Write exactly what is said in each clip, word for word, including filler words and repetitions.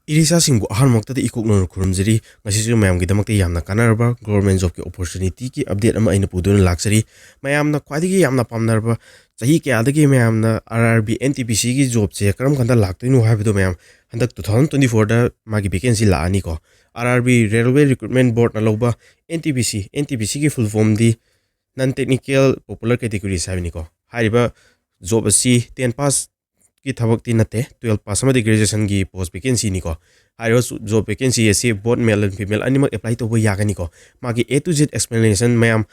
ꯏꯔꯤꯁꯥꯁꯤꯡꯕꯨ ꯑꯍꯥꯟꯕꯃꯛꯇꯗ ꯏꯀꯣꯛꯅꯅ ꯈꯨꯔꯨꯝꯖꯔꯤ꯫ ꯉꯁꯤꯁꯨ ꯃꯌꯥꯝꯒꯤꯗꯃꯛꯇ ꯌꯥꯝꯅ ꯀꯥꯟꯅꯔꯕ government jobꯀꯤ opportunityꯒꯤ update ꯑꯃ ꯑꯩꯅ ꯄꯨꯗꯨꯅ ꯂꯥꯛꯆꯔꯤ꯫ ꯃꯌꯥꯝꯅ ꯈ꯭ꯋꯥꯏꯗꯒꯤ ꯌꯥꯝꯅ ꯄꯥꯝꯅꯔꯕ, ꯆꯍꯤ ꯀꯌꯥꯗꯒꯤ ꯃꯌꯥꯝꯅ R R B N T P Cꯒꯤ jobꯁꯦ ꯀꯔꯝ ꯀꯥꯟꯗ ꯂꯥꯛꯇꯣꯏꯅꯣ ꯍꯥꯏꯕꯗꯣ ꯃꯌꯥꯝ ꯍꯟꯗꯛ two thousand twenty fourꯗ ꯃꯥꯒꯤ vacancy ꯂꯥꯛꯑꯅꯤꯀꯣ꯫ R R B Railway Recruitment Boardꯅ ꯂꯧꯕ N T P C, N T P Cꯒꯤ full formꯗꯤ Non Technical Popular Categories ꯍꯥꯏꯕꯅꯤꯀꯣ꯫ ꯍꯥꯏꯔꯤꯕ job ꯑꯁꯤ ten pass ꯀꯤ ꯊꯕꯛꯇꯤ ꯅꯠꯇꯦ, twelve pass ꯑꯃꯗꯤ graduationꯒꯤ post vacancyꯅꯤꯀꯣ꯫ ꯍꯥꯏꯔꯤꯕ job vacancy ꯑꯁꯤ both male and female ꯑꯅꯤꯃꯛ apply ꯇꯧꯕ ꯌꯥꯒꯅꯤꯀꯣ꯫ ꯃꯥꯒꯤ A to Z explanation ꯃꯌꯥꯝ,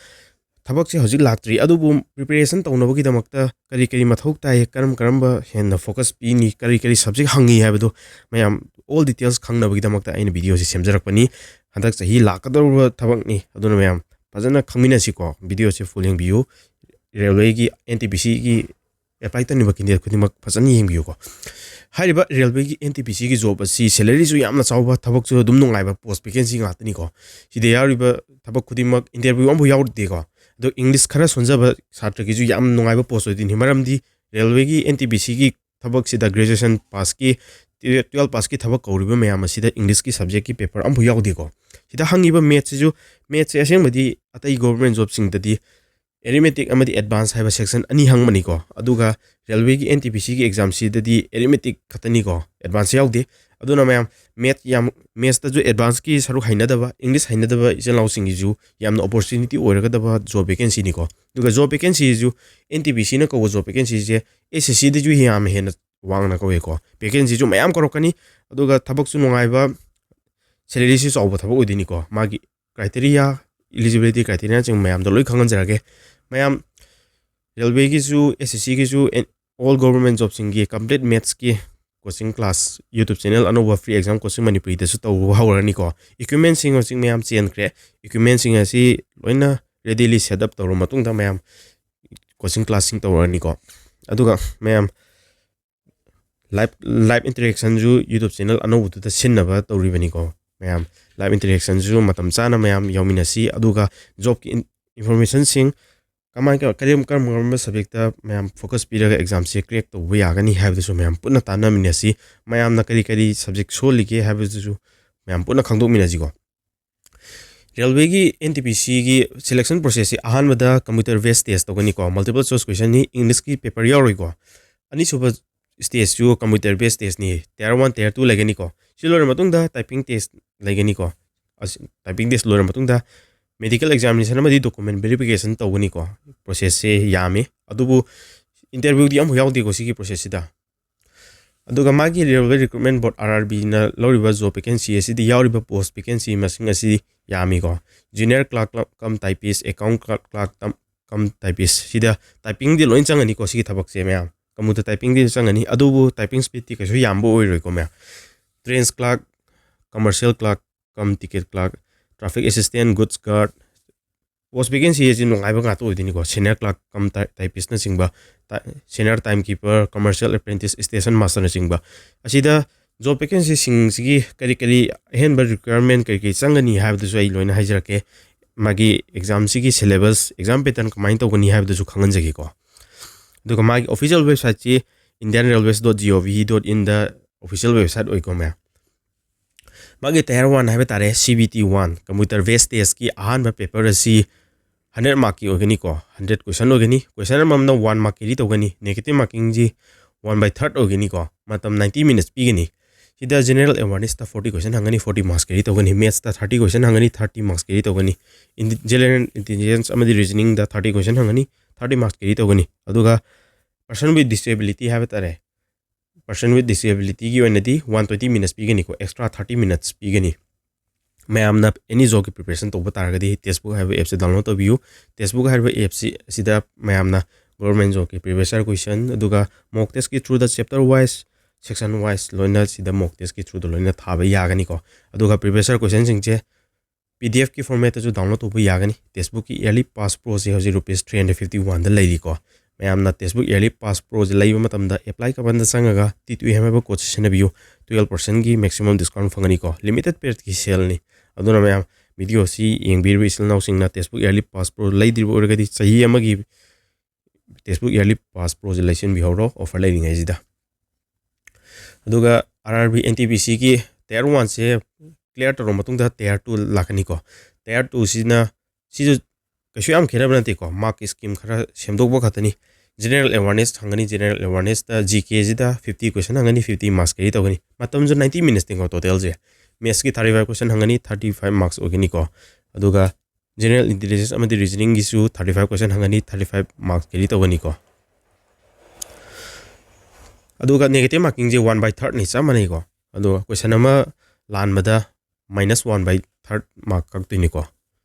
ꯊꯕꯛꯁꯦ ꯍꯧꯖꯤꯛ ꯂꯥꯛꯇ꯭ꯔꯤ, ꯑꯗꯨꯕꯨ preparation ꯇꯧꯅꯕꯒꯤꯗꯃꯛꯇ ꯀꯔꯤ ꯀꯔꯤ ꯃꯊꯧ ꯇꯥꯏ, ꯀꯔꯝ ꯀꯔꯝꯕ ꯍꯦꯟꯅ focus ꯄꯤꯅꯤ, ꯀꯔꯤ ꯀꯔꯤ subject ꯍꯪꯉꯤ ꯍꯥꯏꯕꯗꯣ ꯃꯌꯥꯝ all details ꯈꯪꯅꯕꯒꯤꯗꯃꯛꯇ ꯑꯩꯅ videoꯁꯤ ꯁꯦꯝꯖꯔꯛꯄꯅꯤ꯫ ꯍꯟꯗꯛ ꯆꯍꯤ ꯂꯥꯛꯀꯗꯧꯔꯤꯕ ꯊꯕꯛꯅꯤ, ꯑꯗꯨꯅ ꯃꯌꯥꯝ ꯐꯖꯅ ꯈꯪꯃꯤꯟꯅꯁꯤꯀꯣ꯫ Videoꯁꯤ full ꯌꯦꯡꯕꯤꯌꯨ꯫ Railwayꯒꯤ N T P Cꯒꯤ apply ꯇꯧꯅꯤꯡꯕ candidate ꯈꯨꯗꯤꯡꯃꯛ ꯐꯖꯅ ꯌꯦꯡꯕꯤꯌꯨꯀꯣ꯫ ꯍꯥꯏꯔꯤꯕ Railwayꯒꯤ N T P Cꯒꯤ job ꯑꯁꯤ salaryꯁꯨ ꯌꯥꯝꯅ ꯆꯥꯎꯕ, ꯊꯕꯛꯁꯨ ꯑꯗꯨꯝ ꯅꯨꯡꯉꯥꯏꯕ post vacancy ꯉꯥꯛꯇꯅꯤꯀꯣ꯫ ꯁꯤꯗ ꯌꯥꯎꯔꯤꯕ ꯊꯕꯛ ꯈꯨꯗꯤꯡꯃꯛ interview ꯑꯃꯐꯥꯎ ꯌꯥꯎꯗꯦꯀꯣ꯫ ꯑꯗꯣ English ꯈꯔ ꯁꯣꯟꯖꯕ ꯁꯥꯇ꯭ꯔꯒꯤꯁꯨ ꯌꯥꯝ ꯅꯨꯡꯉꯥꯏꯕ post ꯑꯣꯏꯗꯣꯏꯅꯤ, ꯃꯔꯝꯗꯤ Railwayꯒꯤ N T P Cꯒꯤ ꯊꯕꯛꯁꯤꯗ graduation passꯀꯤ, twelve passꯀꯤ ꯊꯕꯛ ꯀꯧꯔꯤꯕ ꯃꯌꯥꯝ ꯑꯁꯤꯗ Englishꯀꯤ subjectꯀꯤ paper ꯑꯃꯐꯥꯎ ꯌꯥꯎꯗꯦꯀꯣ꯫ ꯁꯤꯗ ꯍꯪꯉꯤꯕ mathsꯁꯤꯁꯨ, mathsꯁꯦ ꯑꯁꯦꯡꯕꯗꯤ ꯑꯇꯩ government jobꯁꯤꯡꯗꯗꯤ arithmetic ꯑꯃꯗꯤ advance ꯍꯥꯏꯕ section ꯑꯅꯤ ꯍꯪꯕꯅꯤꯀꯣ꯫ ꯑꯗꯨꯒ Railwayꯒꯤ N T P Cꯒꯤ examꯁꯤꯗꯗꯤ arithmetic ꯈꯛꯇꯅꯤꯀꯣ, advance ꯌꯥꯎꯗꯦ꯫ ꯑꯗꯨꯅ ꯃꯌꯥꯝ math ꯌꯥꯝ, mathsꯇꯁꯨ advanceꯀꯤ ꯁꯔꯨꯛ ꯍꯩꯅꯗꯕ, English ꯍꯩꯅꯗꯕ ꯏꯆꯤꯜ ꯏꯅꯥꯎꯁꯤꯡꯒꯤꯁꯨ ꯌꯥꯝꯅ opportunity ꯑꯣꯏꯔꯒꯗꯕ job vacancyꯅꯤꯀꯣ꯫ ꯑꯗꯨꯒ job vacancyꯁꯨ N T P Cꯅ ꯀꯧꯕ job vacancyꯁꯦ S S Cꯗꯁꯨ ꯌꯥꯝ ꯍꯦꯟꯅ ꯋꯥꯡꯅ ꯀꯧꯋꯦꯀꯣ꯫ Vacancyꯁꯨ ꯃꯌꯥꯝ ꯀꯧꯔꯛꯀꯅꯤ, ꯑꯗꯨꯒ ꯊꯕꯛꯁꯨ ꯅꯨꯡꯉꯥꯏꯕ, salaryꯁꯨ ꯆꯥꯎꯕ ꯊꯕꯛ ꯑꯣꯏꯗꯣꯏꯅꯤꯀꯣ꯫ ꯃꯥꯒꯤ criteria, eligibility criteriaꯅꯆꯤꯡꯕ ꯃꯌꯥꯝꯗꯣ ꯂꯣꯏ ꯈꯪꯍꯟꯖꯔꯒꯦ꯫ ꯃꯌꯥꯝ Railwayꯒꯤꯁꯨ, S S Cꯒꯤꯁꯨ, and all government jobꯁꯤꯡꯒꯤ complete mathsꯀꯤ coaching class YouTube channel ꯑꯅꯧꯕ Free Exam Coaching ꯃꯅꯤꯄꯨꯔꯤꯗꯁꯨ ꯇꯧꯕ ꯍꯧꯔꯅꯤꯀꯣ꯫ Equipmentꯁꯤꯡ ꯍꯧꯖꯤꯛ ꯃꯌꯥꯝ ꯆꯦꯟꯈ꯭ꯔꯦ꯫ Equipmentꯁꯤꯡ ꯑꯁꯤ ꯂꯣꯏꯅ readily set up ꯇꯧꯔꯕ ꯃꯇꯨꯡꯗ ꯃꯌꯥꯝ coaching classꯁꯤꯡ ꯇꯧꯔꯛꯑꯅꯤꯀꯣ꯫ ꯑꯗꯨꯒ ꯃꯌꯥꯝ live, live interactionꯁꯨ YouTube channel ꯑꯅꯧꯕꯗꯨꯗ ꯁꯤꯟꯅꯕ ꯇꯧꯔꯤꯕꯅꯤꯀꯣ꯫ ꯃꯌꯥꯝ live interactionꯁꯨ ꯃꯇꯝ ꯆꯥꯅ ꯃꯌꯥꯝ ꯌꯥꯎꯃꯤꯟꯅꯁꯤ꯫ ꯑꯗꯨꯒ jobꯀꯤ in-, informationꯁꯤꯡ ꯀꯃꯥꯏ ꯀꯔꯝ ꯀꯔꯝ ꯀꯔꯝꯕ ꯁꯕꯖꯦꯛꯇ ꯃꯌꯥꯝ ꯐꯣꯀꯁ ꯄꯤꯔꯒ ꯑꯦꯛꯖꯥꯝꯁꯦ ꯀ꯭ꯔꯦꯛ ꯇꯧꯕ ꯌꯥꯒꯅꯤ ꯍꯥꯏꯕꯗꯨꯁꯨ ꯃꯌꯥꯝ ꯄꯨꯟꯅ ꯇꯥꯟꯅꯃꯤꯟꯅꯁꯤ꯫ ꯃꯌꯥꯝꯅ ꯀꯔꯤ ꯀꯔꯤ ꯁꯕꯖꯦꯛ ꯁꯣꯜꯂꯤꯒꯦ ꯍꯥꯏꯕꯗꯨꯁꯨ ꯃꯌꯥꯝ ꯄꯨꯟꯅ ꯈꯪꯗꯣꯛꯃꯤꯟꯅꯁꯤꯀꯣ꯫ ꯔꯦꯜꯋꯦꯒꯤ NTPCꯒꯤ ꯁꯦꯂꯦꯛꯁꯟ ꯄ꯭ꯔꯣꯁꯦꯁꯁꯤ ꯑꯍꯥꯟꯕꯗ ꯀꯝꯄ꯭ꯌꯨꯇꯔ ꯕꯦꯁ ꯇꯦꯁ ꯇꯧꯒꯅꯤꯀꯣ꯫ ꯃꯜꯇꯤꯄꯜ ꯆꯣꯏꯁ ꯀꯣꯏꯁꯟꯅꯤ, ꯏꯪꯂꯤꯁꯀꯤ ꯄꯦꯄꯔ ꯌꯥꯎꯔꯣꯏꯀꯣ꯫ ꯑꯅꯤꯁꯨꯕ ꯁ꯭ꯇꯦꯖꯁꯨ ꯀꯝꯄ꯭ꯌꯨꯇꯔ ꯕꯦꯁ ꯇꯦꯁꯅꯤ, ꯇꯥꯌꯔ ꯋꯥꯟ, ꯇꯥꯌꯔ ꯇꯨ ꯂꯩꯒꯅꯤꯀꯣ꯫ ꯁꯤ ꯂꯣꯏꯔ ꯃꯇꯨꯡꯗ ꯇꯥꯏꯄꯤꯡ ꯇꯦꯁ ꯂꯩꯒꯅꯤꯀꯣ꯫ ꯇꯥꯏꯄꯤꯡ ꯇꯦꯁ ꯂꯣꯏꯔ ꯃꯇꯨꯡꯗ ꯃꯦꯗꯤꯀꯦꯜ ꯑꯦꯛꯖꯥꯃꯤꯅꯦꯁꯟ ꯑꯃꯗꯤ ꯗꯣꯀꯨꯃꯦꯟ ꯚꯦꯔꯤꯐꯤꯀꯦꯁꯟ ꯇꯧꯒꯅꯤꯀꯣ꯫ ꯄ꯭ꯔꯣꯁꯦꯁꯁꯦ ꯌꯥꯝꯃꯤ, ꯑꯗꯨꯕꯨ ꯏꯟꯇꯔꯚ꯭ꯌꯨꯗꯤ ꯑꯃꯐꯥꯎ ꯌꯥꯎꯗꯦꯀꯣ ꯁꯤꯒꯤ ꯄ꯭ꯔꯣꯁꯦꯁꯁꯤꯗ꯫ ꯑꯗꯨꯒ ꯃꯥꯒꯤ ꯔꯦꯜꯋꯦ ꯔꯤꯀ꯭ꯔꯨꯠꯃꯦꯟ ꯕꯣꯔꯗ, RRBꯅ ꯂꯧꯔꯤꯕ ꯖꯣꯕ ꯚꯦꯀꯦꯟꯁꯤ ꯑꯁꯤꯗ ꯌꯥꯎꯔꯤꯕ ꯄꯣꯁ ꯚꯦꯀꯦꯟꯁꯤ ꯃꯁꯤꯡ ꯑꯁꯤ ꯌꯥꯝꯃꯤꯀꯣ꯫ ꯖꯨꯅꯤꯌꯔ ꯀ꯭ꯂꯥꯔꯛ ꯀꯝ ꯇꯥꯏꯄꯤꯁ, ꯑꯦꯀꯥꯎꯟ ꯀ꯭ꯂꯥꯔꯛ ꯀꯝ ꯇꯥꯏꯄꯤꯁ, ꯁꯤꯗ ꯇꯥꯏꯄꯤꯡꯗꯤ ꯂꯣꯏ ꯆꯪꯒꯅꯤꯀꯣ ꯁꯤꯒꯤ ꯊꯕꯛꯁꯦ ꯃꯌꯥꯝ꯫ ꯀꯝꯄ꯭ꯌꯨꯇꯔ ꯇꯥꯏꯄꯤꯡꯗꯤ ꯆꯪꯒꯅꯤ, ꯑꯗꯨꯕꯨ ꯇꯥꯏꯄꯤꯡ ꯁ꯭ꯄꯤꯗꯇꯤ ꯀꯩꯁꯨ ꯌꯥꯝꯕ ꯑꯣꯏꯔꯣꯏꯀꯣ ꯃꯌꯥꯝ꯫ Trains clerk, commercial clerk cum ticket clerk, traffic assistant, goods guard, post vacancy ꯑꯁꯤ ꯅꯨꯡꯉꯥꯏꯕ ꯉꯥꯛꯇ ꯑꯣꯏꯗꯣꯏꯅꯤꯀꯣ꯫ ꯁꯦꯅꯤꯌꯔ ꯀ꯭ꯂꯥꯔꯛ ꯀꯝ ꯇꯥꯏ-, ꯇꯥꯏꯄꯤꯁꯅꯆꯤꯡꯕ, ꯇꯥ-, senior time keeper, commercial apprentice, station ꯃꯥꯁꯇꯔꯅꯆꯤꯡꯕ꯫ ꯑꯁꯤꯗ ꯖꯣꯕ ꯚꯦꯀꯦꯟꯁꯤꯁꯤꯡꯁꯤꯒꯤ ꯀꯔꯤ ꯀꯔꯤ ꯑꯍꯦꯟꯕ ꯔꯤꯀ꯭ꯋꯥꯏꯔꯃꯦꯟ ꯀꯔꯤ ꯀꯔꯤ ꯆꯪꯒꯅꯤ ꯍꯥꯏꯕꯗꯨꯁꯨ ꯑꯩ ꯂꯣꯏꯅ ꯍꯥꯏꯖꯔꯛꯀꯦ꯫ ꯃꯥꯒꯤ ꯑꯦꯛꯖꯥꯝꯁꯤꯒꯤ ꯁꯤꯂꯦꯕꯁ, ꯑꯦꯛꯖꯥꯝ ꯄꯦꯇꯔꯟ ꯀꯃꯥꯏꯅ ꯇꯧꯒꯅꯤ ꯍꯥꯏꯕꯗꯨꯁꯨ ꯈꯪꯍꯟꯖꯒꯦꯀꯣ꯫ ꯑꯗꯨꯒ ꯃꯥꯒꯤ ꯑꯣꯐꯤꯁꯤꯌꯦꯜ ꯋꯦꯕꯁꯥꯏꯠꯁꯤ Indian Railways dot gov dot inꯗ ꯑꯣꯐꯤꯁꯤꯌꯦꯜ ꯋꯦꯕꯁꯥꯏꯠ ꯑꯣꯏꯀꯣ ꯃꯌꯥꯝ꯫ ꯃꯥꯒꯤ ꯇꯥꯌꯔ ꯋꯥꯟ ꯍꯥꯏꯕ ꯇꯥꯔꯦ, CBT ꯋꯥꯟ, ꯀꯝꯄ꯭ꯌꯨꯇꯔ ꯕꯦꯁ ꯇꯦꯁꯀꯤ ꯑꯍꯥꯟꯕ ꯄꯦꯄꯔ ꯑꯁꯤ ꯍꯟꯗ꯭ꯔꯦꯠ ꯃꯥꯔꯛꯀꯤ ꯑꯣꯏꯒꯅꯤꯀꯣ꯫ ꯍꯟꯗ꯭ꯔꯦꯠ ꯀꯣꯏꯁꯟ ꯑꯣꯏꯒꯅꯤ꯫ ꯀꯣꯏꯁꯟ ꯑꯃꯃꯝꯅ ꯋꯥꯟ ꯃꯥꯔꯛ ꯀꯦꯔꯤ ꯇꯧꯒꯅꯤ꯫ ꯅꯦꯒꯦꯇꯤꯞ ꯃꯥꯔꯀꯤꯡꯁꯤ ꯋꯥꯟ ꯕꯥꯏ ꯊꯥꯔꯠ ꯑꯣꯏꯒꯅꯤꯀꯣ꯫ ꯃꯇꯝ ꯅꯥꯏꯟꯇꯤ ꯃꯤꯅꯠꯁ ꯄꯤꯒꯅꯤ꯫ ꯁꯤꯗ ꯖꯦꯅꯔꯦꯜ ꯑꯦꯋꯥꯔꯅꯦꯁꯇ ꯐꯣꯔꯇꯤ ꯀꯣꯏꯁꯟ ꯍꯪꯒꯅꯤ, ꯐꯣꯔꯇꯤ ꯃꯥꯔꯛꯁ ꯀꯦꯔꯤ ꯇꯧꯒꯅꯤ꯫ ꯃꯦꯠꯁꯇ ꯊꯥꯔꯇꯤ ꯀꯣꯏꯁꯟ ꯍꯪꯒꯅꯤ, ꯊꯥꯔꯇꯤ ꯃꯥꯔꯛꯁ ꯀꯦꯔꯤ ꯇꯧꯒꯅꯤ꯫ ꯏꯟꯗꯤ-, ꯖꯦꯅꯔꯦꯜ ꯏꯟꯇꯦꯂꯤꯖꯦꯟꯁ ꯑꯃꯗꯤ ꯔꯤꯖꯅꯤꯡꯗ ꯊꯥꯔꯇꯤ ꯀꯣꯏꯁꯟ ꯍꯪꯒꯅꯤ, ꯊꯥꯔꯇꯤ ꯃꯥꯔꯛꯁ ꯀꯦꯔꯤ ꯇꯧꯒꯅꯤ꯫ ꯑꯗꯨꯒ ꯄꯔꯁꯟ ꯋꯤꯠ ꯗꯤꯁꯦꯕꯤꯂꯤꯇꯤ ꯍꯥꯏꯕ ꯇꯥꯔꯦ, ꯄꯔꯁꯟ ꯋꯤꯠ ꯗꯤꯁꯦꯕꯤꯂꯤꯇꯤꯒꯤ ꯑꯣꯏꯅꯗꯤ ꯋꯥꯟ ꯇ꯭ꯋꯦꯟꯇꯤ ꯃꯤꯅꯠꯁ ꯄꯤꯒꯅꯤꯀꯣ, ꯑꯦꯛꯁꯇ꯭ꯔꯥ ꯊꯥꯔꯇꯤ ꯃꯤꯅꯠꯁ ꯄꯤꯒꯅꯤ꯫ ꯃꯌꯥꯝꯅ ꯑꯦꯅꯤ ꯖꯣꯕꯀꯤ ꯄ꯭ꯔꯤꯄꯦꯔꯦꯁꯟ ꯇꯧꯕ ꯇꯥꯔꯒꯗꯤ ꯇꯦꯛꯁꯕꯨꯛ ꯍꯥꯏꯕ ꯑꯦꯞꯁꯦ ꯗꯥꯎꯟꯂꯣꯗ ꯇꯧꯕꯤꯌꯨ꯫ ꯇꯦꯛꯁꯕꯨꯛ ꯍꯥꯏꯔꯤꯕ ꯑꯦꯞꯁꯤ ꯑꯁꯤꯗ ꯃꯌꯥꯝꯅ ꯒꯣꯕꯔꯃꯦꯟ ꯖꯣꯕꯀꯤ ꯄ꯭ꯔꯤꯚꯤꯌꯁ ꯌꯔ ꯀꯣꯏꯁꯟ, ꯑꯗꯨꯒ ꯃꯣꯛ ꯇꯦꯁꯀꯤ ꯊ꯭ꯔꯨꯗ ꯆꯦꯞꯇꯔ ꯋꯥꯏꯁ, ꯁꯦꯛꯁꯟ ꯋꯥꯏꯁ ꯂꯣꯏꯅ ꯁꯤꯗ ꯃꯣꯛ ꯇꯦꯁꯀꯤ ꯊ꯭ꯔꯨꯗ ꯂꯣꯏꯅ ꯊꯥꯕ ꯌꯥꯒꯅꯤꯀꯣ꯫ ꯑꯗꯨꯒ ꯄ꯭ꯔꯤꯚꯤꯌꯁ ꯌꯔ ꯀꯣꯏꯁꯟꯁꯤꯡꯁꯦ ꯄꯤ ꯗꯤ ꯑꯦꯐꯀꯤ ꯐꯣꯔꯃꯦꯠꯇꯁꯨ ꯗꯥꯎꯟꯂꯣꯗ ꯇꯧꯕ ꯌꯥꯒꯅꯤ꯫ ꯇꯦꯛꯁꯕꯨꯛꯀꯤ ꯏꯌꯔꯂꯤ ꯄꯥꯁ ꯄ꯭ꯔꯣꯁꯦ ꯍꯧꯖꯤꯛ ꯔꯨꯄꯤꯁ ꯊ꯭ꯔꯤ ꯍꯟꯗ꯭ꯔꯦꯠ ꯐꯤꯐꯇꯤ ꯋꯥꯟꯗ ꯂꯩꯔꯤꯀꯣ꯫ ꯃꯌꯥꯝꯅ ꯇꯦꯛꯁꯕꯨꯛ ꯏꯌꯔꯂꯤ ꯄꯥꯁ ꯄ꯭ꯔꯣꯁꯦ ꯂꯩꯕ ꯃꯇꯝꯗ ꯑꯦꯄ꯭ꯂꯥꯏ ꯀꯕꯟꯗ ꯆꯪꯉꯒ T two M ꯍꯥꯏꯕ ꯀꯣꯗꯁꯦ ꯁꯤꯖꯤꯟꯅꯕꯤꯌꯨ꯫ ꯇꯨꯌꯦꯜꯞ ꯄꯥꯔꯁꯦꯟꯒꯤ ꯃꯦꯛꯁꯤꯃꯝ ꯗꯤꯁꯀꯥꯎꯟ ꯐꯪꯒꯅꯤꯀꯣ꯫ ꯂꯤꯃꯤꯇꯦꯠ ꯄꯤꯔꯤꯌꯠꯀꯤ ꯁꯦꯜꯅꯤ꯫ ꯑꯗꯨꯅ ꯃꯌꯥꯝ ꯚꯤꯗꯤꯑꯣꯁꯤ ꯌꯦꯡꯕꯤꯔꯤꯕ ꯏꯆꯤꯜ ꯏꯅꯥꯎꯁꯤꯡꯅ Textbook Yearly Pass Pro ꯂꯩꯗ꯭ꯔꯤꯕ ꯑꯣꯏꯔꯒꯗꯤ ꯆꯍꯤ ꯑꯃꯒꯤ Textbook Yearly Pass Proꯁꯦ ꯂꯩꯁꯤꯟꯕꯤꯍꯧꯔꯣ, offer ꯂꯩꯔꯤꯉꯩꯁꯤꯗ꯫ ꯑꯗꯨꯒ RRB NTPCꯒꯤ Tier Oneꯁꯦ clear ꯇꯧꯔꯕ ꯃꯇꯨꯡꯗ Tier Two ꯂꯥꯛꯀꯅꯤꯀꯣ꯫ Tier Twoꯁꯤꯅ, ꯁꯤꯁꯨ ꯀꯩꯁꯨ ꯌꯥꯝ ꯈꯦꯠꯅꯕ ꯅꯠꯇꯦꯀꯣ, mark scheme ꯈꯔ ꯁꯦꯝꯗꯣꯛꯄ ꯈꯛꯇꯅꯤ꯫ General awareness ꯍꯪꯒꯅꯤ, general awarenessꯇ GKꯁꯤꯗ fifty question ꯍꯪꯒꯅꯤ, fifty marks carry ꯇꯧꯒꯅꯤ꯫ ꯃꯇꯝꯁꯨ ninety minutesꯅꯤꯀꯣ totalꯁꯦ꯫ Mathsꯀꯤ thirty five question ꯍꯪꯒꯅꯤ, thirty five marks ꯑꯣꯏꯒꯅꯤꯀꯣ꯫ ꯑꯗꯨꯒ general intelligence ꯑꯃꯗꯤ reasoningꯒꯤꯁꯨ thirty five question ꯍꯪꯒꯅꯤ, thirty five marks carry ꯇꯧꯒꯅꯤꯀꯣ꯫ ꯑꯗꯨꯒ negative markingꯁꯦ one by thirdꯅꯤ, ꯆꯞ ꯃꯥꯟꯅꯩꯀꯣ꯫ ꯑꯗꯨꯒ question ꯑꯃ ꯂꯥꯟꯕꯗ minus one by third mark ꯀꯛꯇꯣꯏꯅꯤꯀꯣ꯫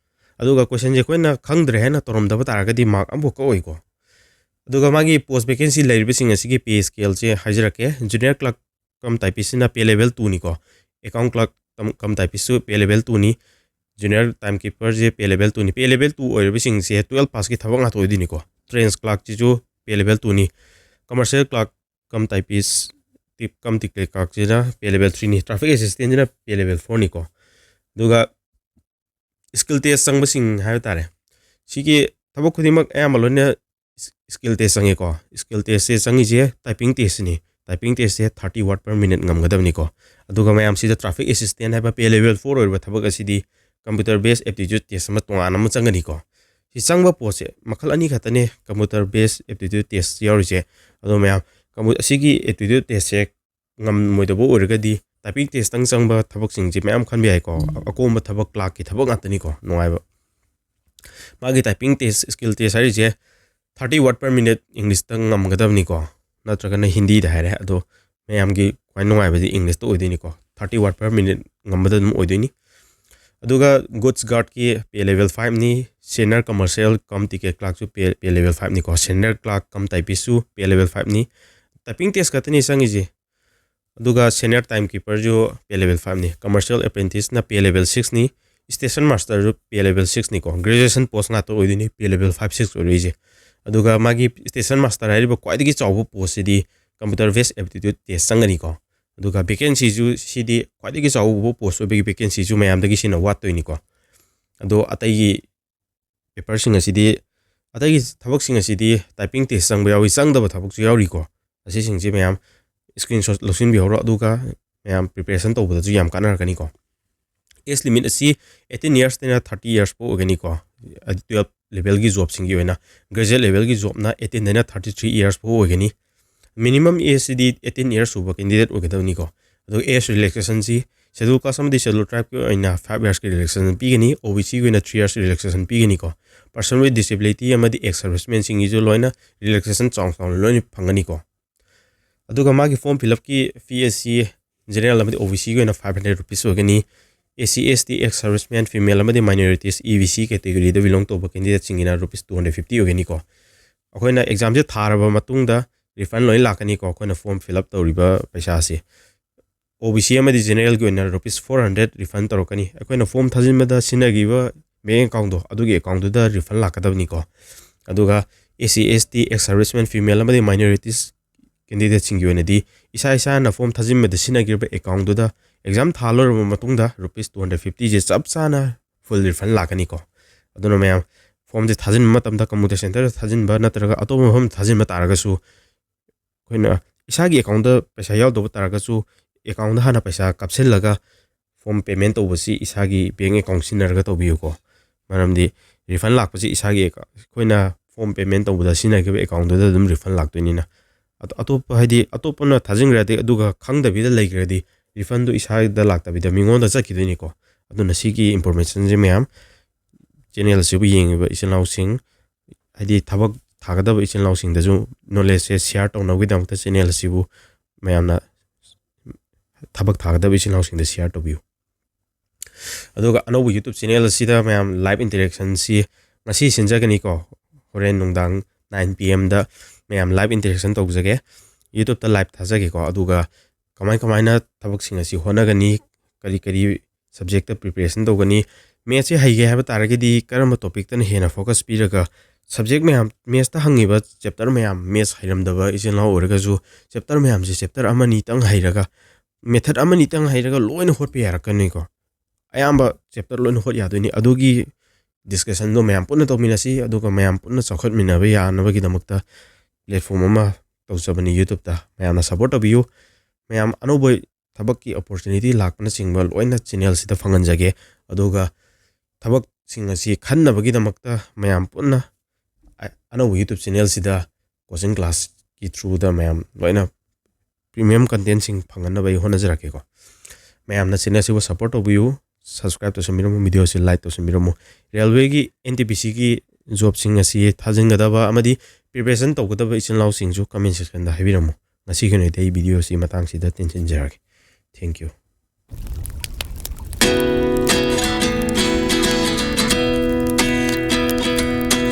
ꯑꯗꯨꯒ questionꯁꯦ ꯑꯩꯈꯣꯏꯅ ꯈꯪꯗ꯭ꯔꯦ ꯍꯥꯏꯅ ꯇꯧꯔꯝꯗꯕ ꯇꯥꯔꯒꯗꯤ mark ꯑꯃꯐꯥꯎ ꯀꯛꯑꯣꯏꯀꯣ꯫ ꯑꯗꯨꯒ ꯃꯥꯒꯤ post vacancy ꯂꯩꯔꯤꯕꯁꯤꯡ ꯑꯁꯤꯒꯤ pay scaleꯁꯦ ꯍꯥꯏꯖꯔꯛꯀꯦ꯫ Junior clerk cum typistꯁꯤꯅ pay level twoꯅꯤꯀꯣ꯫ Account clerk cum typistꯁꯨ pay level twoꯅꯤ꯫ Junior timekeeperꯁꯦ pay level twoꯅꯤ꯫ Pay level two ꯑꯣꯏꯔꯤꯕꯁꯤꯡꯁꯦ twelve passꯀꯤ ꯊꯕꯛ ꯉꯥꯛꯇ ꯑꯣꯏꯗꯣꯏꯅꯤꯀꯣ꯫ Trench clerkꯁꯤꯁꯨ pay level twoꯅꯤ꯫ Commercial clerk cum typist, cum ticket clerkꯁꯤꯅ pay level threeꯅꯤ꯫ Traffic assistantꯁꯤꯅ pay level fourꯅꯤꯀꯣ꯫ ꯑꯗꯨꯒ skill test ꯆꯪꯕꯁꯤꯡ ꯍꯥꯏꯕ ꯇꯥꯔꯦ, ꯁꯤꯒꯤ ꯊꯕꯛ ꯈꯨꯗꯤꯡꯃꯛ ꯑꯌꯥꯝꯕ ꯂꯣꯏꯅ skill test ꯆꯪꯉꯦꯀꯣ꯫ Skill testꯁꯦ ꯆꯪꯉꯤꯁꯦ typing testꯁꯤꯅꯤ꯫ Typing testꯁꯦ thirty word per minute ꯉꯝꯒꯗꯕꯅꯤꯀꯣ꯫ ꯑꯗꯨꯒ ꯃꯌꯥꯝꯁꯤꯗ traffic assistant ꯍꯥꯏꯕ pay level four ꯑꯣꯏꯔꯤꯕ ꯊꯕꯛ ꯑꯁꯤꯗꯤ computer based aptitude test ꯑꯃ ꯇꯣꯉꯥꯟꯅ ꯑꯃ ꯆꯪꯒꯅꯤꯀꯣ꯫ ꯁꯤ ꯆꯪꯕ ꯄꯣꯠꯁꯦ ꯃꯈꯜ ꯑꯅꯤ ꯈꯛꯇꯅꯦ computer based aptitude test ꯌꯥꯎꯔꯤꯁꯦ꯫ ꯑꯗꯣ ꯃꯌꯥꯝ, compu-, ꯑꯁꯤꯒꯤ aptitude testꯁꯦ ꯉꯝꯃꯣꯏꯗꯕ ꯑꯣꯏꯔꯒꯗꯤ typing testꯇꯪ ꯆꯪꯕ ꯊꯕꯛꯁꯤꯡꯁꯦ ꯃꯌꯥꯝ ꯈꯟꯕ ꯌꯥꯏꯀꯣ꯫ ꯑꯀꯣꯝꯕ ꯊꯕꯛ, clerkꯀꯤ ꯊꯕꯛ ꯉꯥꯛꯇꯅꯤꯀꯣ ꯅꯨꯡꯉꯥꯏꯕ꯫ ꯃꯥꯒꯤ typing test, skill test ꯍꯥꯏꯔꯤꯁꯦ thirty word per minute Englishꯇ ꯉꯝꯒꯗꯕꯅꯤꯀꯣ, ꯅꯠꯇ꯭ꯔꯒꯅ ꯍꯤꯟꯗꯤꯗ ꯍꯥꯏꯔꯦ꯫ ꯑꯗꯣ ꯃꯌꯥꯝꯒꯤ ꯈ꯭ꯋꯥꯏ ꯅꯨꯡꯉꯥꯏꯕꯗꯤ Englishꯇ ꯑꯣꯏꯗꯣꯏꯅꯤꯀꯣ꯫ Thirty word per minute ꯉꯝꯕꯗ ꯑꯗꯨꯝ ꯑꯣꯏꯗꯣꯏꯅꯤ꯫ ꯑꯗꯨꯒ goods guardꯀꯤ pay level fiveꯅꯤ꯫ Senior commercial cum ticket clerkꯁꯨ pay, pay level fiveꯅꯤꯀꯣ꯫ Senior clerk cum typistꯁꯨ pay level fiveꯅꯤ꯫ Typing test ꯈꯛꯇꯅꯤ ꯆꯪꯉꯤꯁꯦ꯫ ꯑꯗꯨꯒ senior timekeeperꯁꯨ pay level fiveꯅꯤ꯫ Commercial apprenticeꯅ pay level sixꯅꯤ꯫ Station masterꯁꯨ pay level sixꯅꯤꯀꯣ꯫ Graduation post ꯉꯥꯛꯇ ꯑꯣꯏꯗꯣꯏꯅꯤ pay level five six ꯑꯣꯏꯔꯛꯏꯁꯦ꯫ ꯑꯗꯨꯒ ꯃꯥꯒꯤ station master ꯍꯥꯏꯔꯤꯕ ꯈ꯭ꯋꯥꯏꯗꯒꯤ ꯆꯥꯎꯕ postꯁꯤꯗꯤ computer based aptitude test ꯆꯪꯒꯅꯤꯀꯣ꯫ ꯑꯗꯨꯒ vacancyꯁꯨ ꯁꯤꯗꯤ ꯈ꯭ꯋꯥꯏꯗꯒꯤ ꯆꯥꯎꯕ post ꯑꯣꯏꯕꯒꯤ vacancyꯁꯨ ꯃꯌꯥꯝꯗꯒꯤ ꯁꯤꯅ ꯋꯥꯠꯇꯣꯏꯅꯤꯀꯣ꯫ ꯑꯗꯣ ꯑꯇꯩꯒꯤ ꯄꯦꯄꯔꯁꯤꯡ ꯑꯁꯤꯗꯤ, ꯑꯇꯩꯒꯤ ꯊꯕꯛꯁꯤꯡ ꯑꯁꯤꯗꯤ typing test ꯆꯪꯕ ꯌꯥꯎꯏ, ꯆꯪꯗꯕ ꯊꯕꯛꯁꯨ ꯌꯥꯎꯔꯤꯀꯣ꯫ ꯑꯁꯤꯁꯤꯡꯁꯤ ꯃꯌꯥꯝ screenshot ꯂꯧꯁꯤꯟꯕꯤꯍꯧꯔꯣ, ꯑꯗꯨꯒ ꯃꯌꯥꯝ preparation ꯇꯧꯕꯗꯁꯨ ꯌꯥꯝ ꯀꯥꯟꯅꯔꯛꯀꯅꯤꯀꯣ꯫ Age limit ꯑꯁꯤ eighteen yearsꯇꯩꯅ thirty years ꯐꯥꯎ ꯑꯣꯏꯒꯅꯤꯀꯣ꯫ ꯍꯥꯏꯗꯤ twelve levelꯒꯤ jobꯁꯤꯡꯒꯤ ꯑꯣꯏꯅ, graduate levelꯒꯤ jobꯅ eighteenꯗꯩꯅ thirty three years ꯐꯥꯎ ꯑꯣꯏꯒꯅꯤ꯫ Minimum ageꯁꯤꯗꯤ eighteen years ꯁꯨꯕ candidate ꯑꯣꯏꯒꯗꯕꯅꯤꯀꯣ꯫ ꯑꯗꯨꯒ age relaxationꯁꯤ Scheduled Caste ꯑꯃꯗꯤ Scheduled Tribeꯀꯤ ꯑꯣꯏꯅ five yearsꯀꯤ relaxation ꯄꯤꯒꯅꯤ, OBCꯒꯤ ꯑꯣꯏꯅ three years relaxation ꯄꯤꯒꯅꯤꯀꯣ꯫ Person with disability ꯑꯃꯗꯤ ex servicemenꯁꯤꯡꯒꯤꯁꯨ ꯂꯣꯏꯅ relaxation ꯆꯥꯎ ꯆꯥꯎꯅ ꯂꯣꯏꯅ ꯐꯪꯒꯅꯤꯀꯣ꯫ ꯑꯗꯨꯒ ꯃꯥꯒꯤ form fill upꯀꯤ fee ꯑꯁꯤ general ꯑꯃꯗꯤ OBCꯒꯤ ꯑꯣꯏꯅ five hundred rupees ꯑꯣꯏꯒꯅꯤ꯫ SC, ST, ex servicemen, female ꯑꯃꯗꯤ minorities, EBC categoryꯗ belong ꯇꯧꯕ candidateꯁꯤꯡꯒꯤꯅ rupees two hundred fifty ꯑꯣꯏꯒꯅꯤꯀꯣ꯫ ꯑꯩꯈꯣꯏꯅ examꯁꯦ ꯊꯥꯔꯕ ꯃꯇꯨꯡꯗ refund ꯂꯣꯏ ꯂꯥꯛꯀꯅꯤꯀꯣ, ꯑꯩꯈꯣꯏꯅ form fill up ꯇꯧꯔꯤꯕ ꯄꯩꯁꯥꯁꯦ꯫ OBC ꯑꯃꯗꯤ generalꯒꯤ ꯑꯣꯏꯅ rupees four hundred refund ꯇꯧꯔꯛꯀꯅꯤ꯫ ꯑꯩꯈꯣꯏꯅ form ꯊꯥꯖꯤꯟꯕꯗ ꯁꯤꯖꯤꯟꯅꯈꯤꯕ bank accountꯗꯣ, ꯑꯗꯨꯒꯤ accountꯗꯨꯗ refund ꯂꯥꯛꯀꯗꯕꯅꯤꯀꯣ꯫ ꯑꯗꯨꯒ SC, ST, ex servicemen, female ꯑꯃꯗꯤ minorities candidateꯁꯤꯡꯒꯤ ꯑꯣꯏꯅꯗꯤ ꯏꯁꯥ ꯏꯁꯥꯅ form ꯊꯥꯖꯤꯟꯕꯗ ꯁꯤꯖꯤꯟꯅꯈꯤꯕ accountꯗꯨꯗ exam ꯊꯥ ꯂꯣꯏꯔꯕ ꯃꯇꯨꯡꯗ rupees two hundred fiftyꯁꯦ ꯆꯞ ꯆꯥꯅ full refund ꯂꯥꯛꯀꯅꯤꯀꯣ꯫ ꯑꯗꯨꯅ ꯃꯌꯥꯝ formꯁꯦ ꯊꯥꯖꯤꯟꯕ ꯃꯇꯝꯗ computer centreꯗ ꯊꯥꯖꯤꯟꯕ ꯅꯠꯇ꯭ꯔꯒ ꯑꯇꯣꯞꯄ ꯃꯐꯝ ꯊꯥꯖꯤꯟꯕ ꯇꯥꯔꯒꯁꯨ, ꯑꯩꯈꯣꯏꯅ ꯏꯁꯥꯒꯤ accountꯗ ꯄꯩꯁꯥ ꯌꯥꯎꯗꯕ ꯇꯥꯔꯒꯁꯨ, accountꯗ ꯍꯥꯟꯅ ꯄꯩꯁꯥ ꯀꯥꯞꯁꯤꯜꯂꯒ form payment ꯇꯧꯕꯁꯤ ꯏꯁꯥꯒꯤ bank account ꯁꯤꯖꯤꯟꯅꯔꯒ ꯇꯧꯕꯤꯌꯨꯀꯣ꯫ ꯃꯔꯝꯗꯤ refund ꯂꯥꯛꯄꯁꯤ ꯏꯁꯥꯒꯤ account, ꯑꯩꯈꯣꯏꯅ form payment ꯇꯧꯕꯗ ꯁꯤꯖꯤꯟꯅꯈꯤꯕ accountꯗꯨꯗ ꯑꯗꯨꯝ refund ꯂꯥꯛꯇꯣꯏꯅꯤꯅ꯫ ꯑꯇꯣ-, ꯑꯇꯣꯞꯄ, ꯍꯥꯏꯗꯤ, ꯑꯇꯣꯞꯄꯅ ꯊꯥꯖꯤꯟꯈ꯭ꯔꯗꯤ, ꯑꯗꯨꯒ ꯈꯪꯗꯕꯤꯗ ꯂꯩꯈ꯭ꯔꯗꯤ, refundꯗꯨ ꯏꯁꯥꯗ ꯂꯥꯛꯇꯕꯤꯗ ꯃꯤꯉꯣꯟꯗ ꯆꯠꯈꯤꯗꯣꯏꯅꯤꯀꯣ꯫ ꯑꯗꯨꯅ ꯁꯤꯒꯤ informationꯁꯦ ꯃꯌꯥꯝ channel ꯑꯁꯤꯕꯨ ꯌꯦꯡꯉꯤꯕ ꯏꯆꯤꯜ ꯏꯅꯥꯎꯁꯤꯡ, ꯍꯥꯏꯗꯤ, ꯊꯕꯛ ꯊꯥꯒꯗꯕ ꯏꯆꯤꯜ ꯏꯅꯥꯎꯁꯤꯡꯗꯁꯨ knowledgeꯁꯦ share ꯇꯧꯅꯕꯒꯤꯗꯃꯛꯇ channel ꯑꯁꯤꯕꯨ ꯃꯌꯥꯝꯅ, ꯊꯕꯛ ꯊꯥꯒꯗꯕ ꯏꯆꯤꯜ ꯏꯅꯥꯎꯁꯤꯡꯗ share ꯇꯧꯕꯤꯌꯨ꯫ ꯑꯗꯨꯒ ꯑꯅꯧꯕ YouTube channel ꯑꯁꯤꯗ ꯃꯌꯥꯝ live interactionꯁꯤ ꯉꯁꯤ ꯁꯤꯟꯖꯒꯅꯤꯀꯣ꯫ ꯍꯣꯔꯦꯟ ꯅꯨꯡꯗꯥꯡ nine PM ꯗ ꯃꯌꯥꯝ live interaction ꯇꯧꯖꯒꯦ꯫ YouTubeꯇ live ꯊꯥꯖꯒꯦꯀꯣ꯫ ꯑꯗꯨꯒ ꯀꯃꯥꯏ ꯀꯃꯥꯏꯅ ꯊꯕꯛꯁꯤꯡ ꯑꯁꯤ ꯍꯣꯠꯅꯒꯅꯤ, ꯀꯔꯤ ꯀꯔꯤ subjectꯇ preparation ꯇꯧꯒꯅꯤ, mathsꯁꯦ ꯍꯩꯒꯦ ꯍꯥꯏꯕ ꯇꯥꯔꯒꯗꯤ ꯀꯔꯝꯕ topicꯇꯅ ꯍꯦꯟꯅ focus ꯄꯤꯔꯒ, subject ꯃꯌꯥꯝ, mathsꯇ ꯍꯪꯉꯤꯕ chapter ꯃꯌꯥꯝ, maths ꯍꯩꯔꯝꯗꯕ ꯏꯆꯤꯜ ꯏꯅꯥꯎ ꯑꯣꯏꯔꯒꯁꯨ, chapter ꯃꯌꯥꯝꯁꯦ, chapter ꯑꯃꯅꯤꯇꯪ ꯍꯩꯔꯒ, method ꯑꯃꯅꯤꯇꯪ ꯍꯩꯔꯒ ꯂꯣꯏꯅ ꯍꯣꯠꯄ ꯌꯥꯔꯛꯀꯅꯤꯀꯣ꯫ ꯑꯌꯥꯝꯕ ꯆꯦꯞꯇꯔ ꯂꯣꯏꯅ ꯍꯣꯠ ꯌꯥꯗꯣꯏꯅꯤ꯫ ꯑꯗꯨꯒꯤ ꯗꯤꯁꯀꯁꯟꯗꯣ ꯃꯌꯥꯝ ꯄꯨꯟꯅ ꯇꯧꯃꯤꯟꯅꯁꯤ, ꯑꯗꯨꯒ ꯃꯌꯥꯝ ꯄꯨꯟꯅ ꯆꯥꯎꯈꯠꯃꯤꯟꯅꯕ ꯌꯥꯅꯕꯒꯤꯗꯃꯛꯇ ꯄ꯭ꯂꯦꯠꯐꯣꯝ ꯑꯃ ꯇꯧꯖꯕꯅꯤ ꯌꯨꯇ꯭ꯌꯨꯕꯇ꯫ ꯃꯌꯥꯝꯅ ꯁꯞꯄꯣꯔꯠ ꯇꯧꯕꯤꯌꯨ꯫ ꯃꯌꯥꯝ ꯑꯅꯧꯕ ꯊꯕꯛꯀꯤ ꯑꯣꯄꯣꯔꯆꯨꯅꯤꯇꯤ ꯂꯥꯛꯄꯅꯆꯤꯡꯕ ꯂꯣꯏꯅ ꯆꯦꯅꯦꯜꯁꯤꯗ ꯐꯪꯍꯟꯖꯒꯦ꯫ ꯑꯗꯨꯒ ꯊꯕꯛꯁꯤꯡ ꯑꯁꯤ ꯈꯟꯅꯕꯒꯤꯗꯃꯛꯇ ꯃꯌꯥꯝ ꯄꯨꯟꯅ ꯑ-, ꯑꯅꯧꯕ ꯌꯨꯇ꯭ꯌꯨꯕ ꯆꯦꯅꯦꯜꯁꯤꯗ ꯀꯣꯆꯤꯡ ꯀ꯭ꯂꯥꯁꯀꯤ ꯊ꯭ꯔꯨꯗ ꯃꯌꯥꯝ ꯂꯣꯏꯅ ꯄ꯭ꯔꯤꯃꯤꯌꯝ ꯀꯟꯇꯦꯟꯁꯤꯡ ꯐꯪꯍꯟꯅꯕ ꯑꯩ ꯍꯣꯠꯅꯖꯔꯛꯀꯦꯀꯣ꯫ ꯃꯌꯥꯝꯅ ꯆꯦꯅꯦꯜꯁꯤꯕꯨ ꯁꯞꯄꯣꯔꯠ ꯇꯧꯕꯤꯌꯨ, ꯁꯕꯁꯀ꯭ꯔꯥꯏꯕ ꯇꯧꯁꯟꯕꯤꯔꯝꯃꯨ, ꯚꯤꯗꯤꯑꯣꯁꯤ ꯂꯥꯏꯛ ꯇꯧꯁꯟꯕꯤꯔꯝꯃꯨ꯫ ꯔꯦꯜꯋꯦꯒꯤ, ꯑꯦꯟ ꯇꯤ ꯄꯤ ꯁꯤꯒꯤ ꯖꯣꯕꯁꯤꯡ ꯑꯁꯤ ꯊꯥꯖꯤꯟꯒꯗꯕ ꯑꯃꯗꯤ ꯄ꯭ꯔꯤꯄꯦꯔꯦꯁꯟ ꯇꯧꯒꯗꯕ ꯏꯆꯤꯜ ꯏꯅꯥꯎꯁꯤꯡꯁꯨ ꯀꯃꯦꯟ ꯁꯦꯛꯁꯟꯗ ꯍꯥꯏꯕꯤꯔꯝꯃꯨ꯫ ꯉꯁꯤꯒꯤ ꯑꯣꯏꯅꯗꯤ ꯑꯩ ꯚꯤꯗꯤꯑꯣꯁꯤ ꯃꯇꯥꯡꯁꯤꯗ ꯇꯦꯟꯁꯤꯟꯖꯔꯒꯦ꯫ Thank you꯫